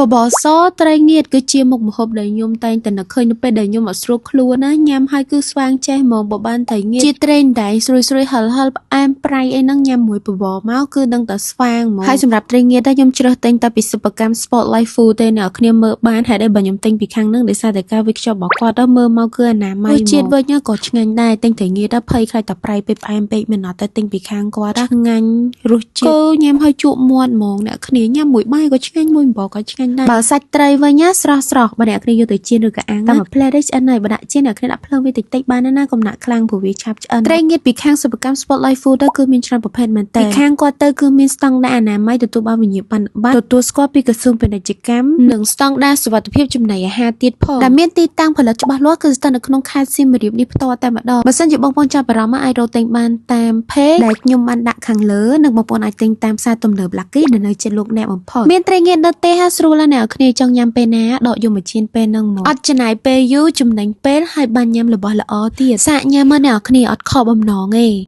បបរសត្រីងៀតគឺជាមុខម្ហូបដែលខ្ញុំតែងតែនឹកឃើញនៅពេលដែលខ្ញុំអត់ស្រួលខ្លួនណាញ៉ាំហើយគឺស្វាងចេះហ្មងបើបានត្រីងៀតជាត្រីដៃស្រួយស្រួយហិលហិលផ្អែមប្រៃអីហ្នឹងញ៉ាំមួយបបរមកគឺដឹងតែស្វាងហ្មងហើយសម្រាប់ត្រីងៀតដែរខ្ញុំជ្រើសទិញតែពីសិប្បកម្ម Spotlight Food ទេអ្នកនរគ្នាមើលបានហេតុអីបើខ្ញុំទិញពីខាងហ្នឹងដោយសារតែការវេចខ្ចប់របស់គាត់ទៅមើលមកគឺអនាម័យជាតិវិញក៏ឆ្ងាញ់ដែរទិញត្រីងៀតទៅភ័យខ្លាចតែប្រៃពេកផ្អែមពេកមិនអត់តែទិញពីខាងគាត់ឆ្ងាញ់រសជាតិគឺញ៉ាំហើយជក់មាត់ហ្មងអ្នកគ្នាញ៉ាំមួយបាយក៏ឆ្ងាញ់មួយអំបិលក៏ឆ្ងាញ់ដែរបើសាច់ត្រីវិញណាស្រស់ស្រស់បើអ្នកគ្នាយកទៅចៀនឬក៏អាំងតាមមួយផ្លែទេឆ្អិនហើយបើដាក់ចៀនអ្នកគ្នាដាក់ភ្លើងវាតិចតិចបានណាកុំដាក់ខ្លាំងព្រោះវាឆាប់ឆ្អិនត្រីងៀតពីខាងសិប្បកម្ម Spotlight Food ទៅគឺមានច្រើនប្រភេទមែនតើពីខាងគាត់ទៅគឺមានស្តង់ដារអនាម័យទទួលបានវិញ្ញាបនបត្រទទួលស្គាល់ពីក្រសួងពាណិជ្ជកម្មនិងស្តង់ដារសុវត្ថិភាពចំណីអាហារទៀតផងដែលមានទីតាំងផលិតច្បាស់លាស់គឺស្ថិតនៅក្នុងខេត្តសៀមរាបនេះផ្ទាល់តែម្ដងបើសិនជាបងប្អូនចាប់អារម្មណ៍អាចរកទិញបានតាម page ដែលខ្ញុំបានដាក់ខាងលើនិងបងប្អូនអាចទិញតាមផ្សារទំនើប Lucky ដែលនៅជិតលោកអ្នកបំផុតមានត្រីងៀតនៅទេហាស្រួលណាស់អ្នកគ្នាចង់ញ៉ាំពេលណាដកយកមកចៀនពេលហ្នឹងមកអត់ចំណាយពេលយូរចំណេញពេលហើយបានញ៉ាំរបស់ល្អទៀតសាកញ៉ាំមកអ្នកគ្នាអត់ខកបំណងទេ។